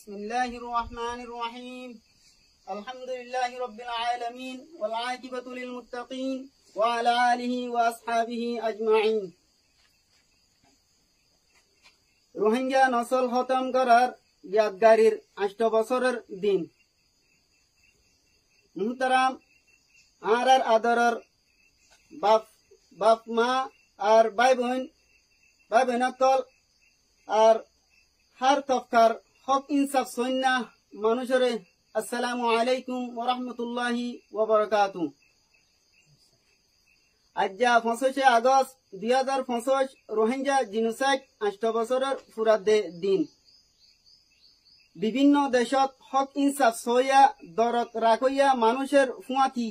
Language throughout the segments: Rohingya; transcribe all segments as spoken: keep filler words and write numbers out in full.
بسم الله الرحمن الرحيم. الحمد لله رب العالمين، والعاقبة للمتقين، وعلى آله وأصحابه أجمعين. Rohingya nosol hótom gorár yadgarir añcto bosóror din. Muhtaram, añárar adoror baf, baf ma ar bái boin, bái boin ókkol ar hár tobkar hók insaf soinna manúicoré, assalamu alaikum wa rahmatullahi wa barakatuhu. Aijja foñsíce agost dui házar foñsíc Rohingya jinosaid añcto bosóror furadde din. Bibinno decót hók insaf soóiya dorot rakóiya manúicor fúañti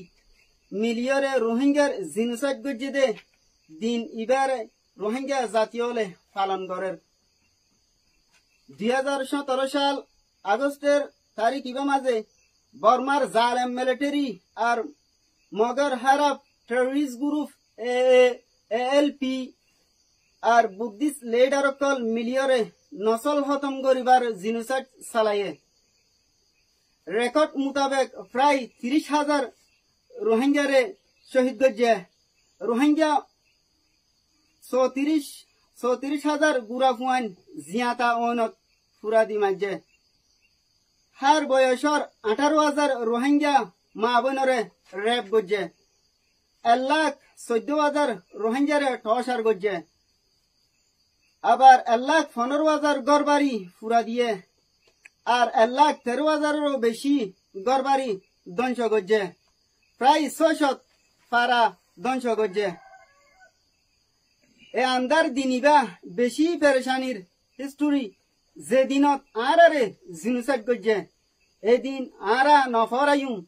miliyóre Rohingyar jinosaid goijjé dé din ibáre Rohingya zati óle falon gorér. Dui házar cóñtoro sal agostor tarik ibá mazé Bormar zalem militeri ar Mogor háraf terrorist guruf A A, A L P ar Buddhist lidar ókkol miliyóre nosol hótom goríbar jinosaid salaiyé. Rekod mutabek frai tiríc házar Rohingyare cóhid goijjé. Rohingya sótiríc, sótiríc házar gura fuain ziyata óinot fura di maijjé. Hár boyosór añçáro házar Rohingya maa boinoré rep goijjé. Ek lak soiddó házar Rohingyare thócar goijjé. Abar ek lak fondóro házar górbari fura diyé. Ar ek lak teró házaroró beci górbari dóngco goijjé. Frai sóicót fara dóngco goijjé. E andár din ibá beci ferecanir histori, ze dinot añárare jinosaid goijjé. E din añára nofóoraiyum.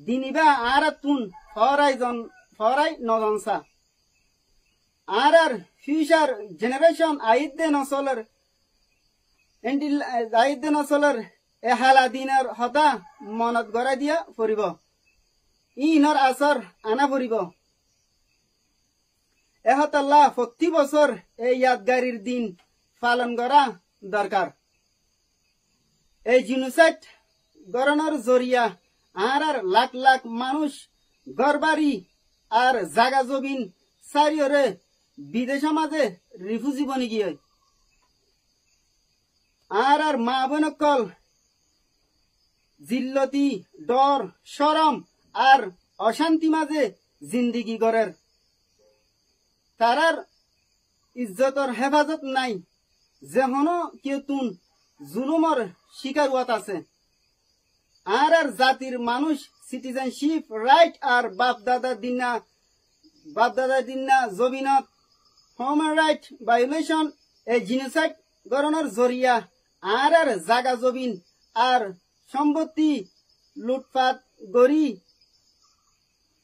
Din ibá añárattún fóorai zon-, fóorai nozonsa. Añárár fiucar jenerecon aiyédde nosolor, endil-, aiyédde nosolor e hala dinor hotá monot gorái diya foribó. Iínor asór aná foribó. E hotálla fottí bosór e yadgarir din falon gorá dorkar. E jinosaid gorónor zoriya añárár lak lak manúic górbari ar zaga zobin sáriyoré bidecór mazé rifuzi boni giyói. Añárár maa boin ókkol zilloti, dhor, córom ar ocánti mazé zindigi gorér. Tarár izzotor héfazot nái, ze honó kiyóttun zulumor cíkar uwát asé. Añárár zatir manúic citizenship right ar bafdadar dinna, bafdadar dinna zobinot human right violation e jinosaid gorónor zoriya añárár zaga zobin ar sombottí lutfat gorí,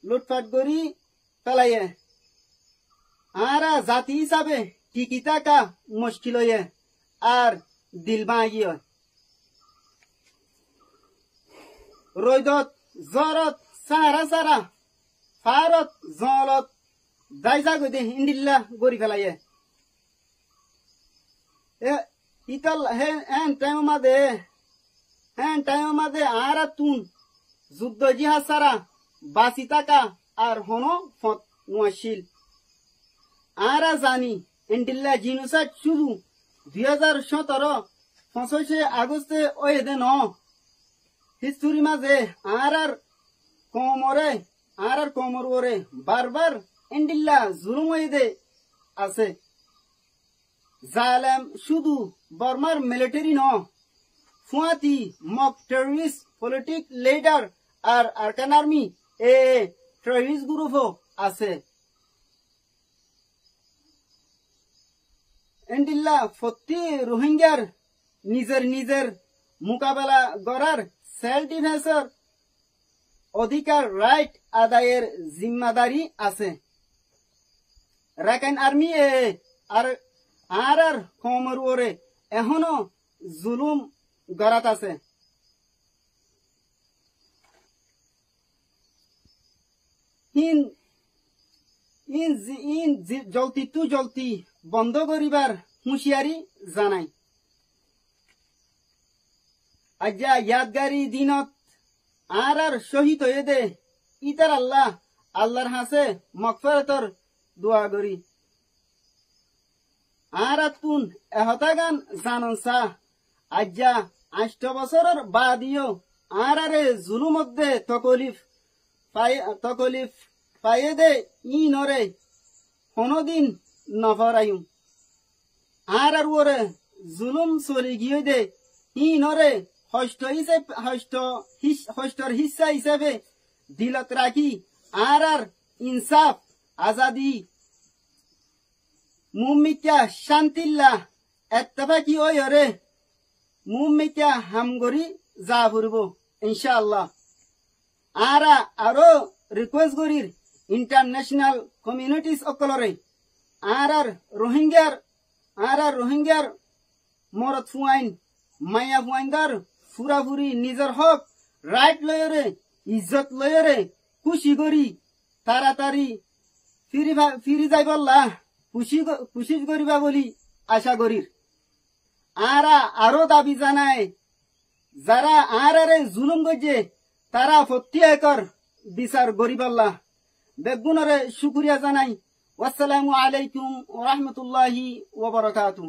lutfat gorí felaiyé. Añára zati hísabe tiki táka muckil óiye ar dil báñgi óiye. Roidot, zórot, sára sára, faárot, zoñlot, dáiza goidé héndilla gorí felaiyé. E, ítal, hé, héen thaimor mazé, héen thaimor mazé añárattún zuddó jihad sára basi táka ar honó fot nuaccíl. Añára zani, endilla jinosaid cúdu dui házar cóñtoro foñsíce agoste óiye dé noó. Histori mazé añárár koumoré, añárár koumor uore barbar endilla zulum óiye dé asé. Zalem cúdu Bormar militeri noó, fúañti Mog terrorist politik lidar ar Arkan Armi e terrorist gurufó asé. Endilla fottí Rohingyar nizer nizer mukabela gorár self difensor odikar, rait adayer zimmadari asé. Rakin Armi e ar añárár koumor uore ehóno zulum gorát asé. Hín, hín zi-, hín zi-, zoltittú zolti bondó goríbar húñciyari zanai. Aijja yadgari dinot añárar cóhid óiye dé ítarallá Allar hañsé mogférotor dua gorí. Añárattún e hotágan zanon saá, aijja añctho bosóror baade yó añáráre zulúmot dé tokolif fai-, tokolif faiyé dé íinoré honódin nofóraiyum. Añárar uore zulúm soli giyói dé híinoré hoictho hísab-, hoictho híc-, hoicthor híssa hísabe dilot rakí añárar insáf, azadi, muúmikká cántilla ettefáki óiyoré muúmikká ham gorí zaa foribóu, incáalla. Añára aró rikúes gorír intarnecenal komiunitis ókkolóre, añárar Rohíngyar, añárar Rohíngyar morotfuain, maiyafuaindór furafuri nizor hók, ráith loiyóre, izzot loiyóre, kúci gorí, taratari firi fa-, firi zaibólla kucí go-, kucíc goríba bóli acá gorír. Añára aró dabi zanai, zará añáráre zulúm goijjé, tará fottí ekór bisar goríbolla. Beggúnoré cúkuriya zanai. Wassalamu aléikum warahmatulláhi wabarakátuhu.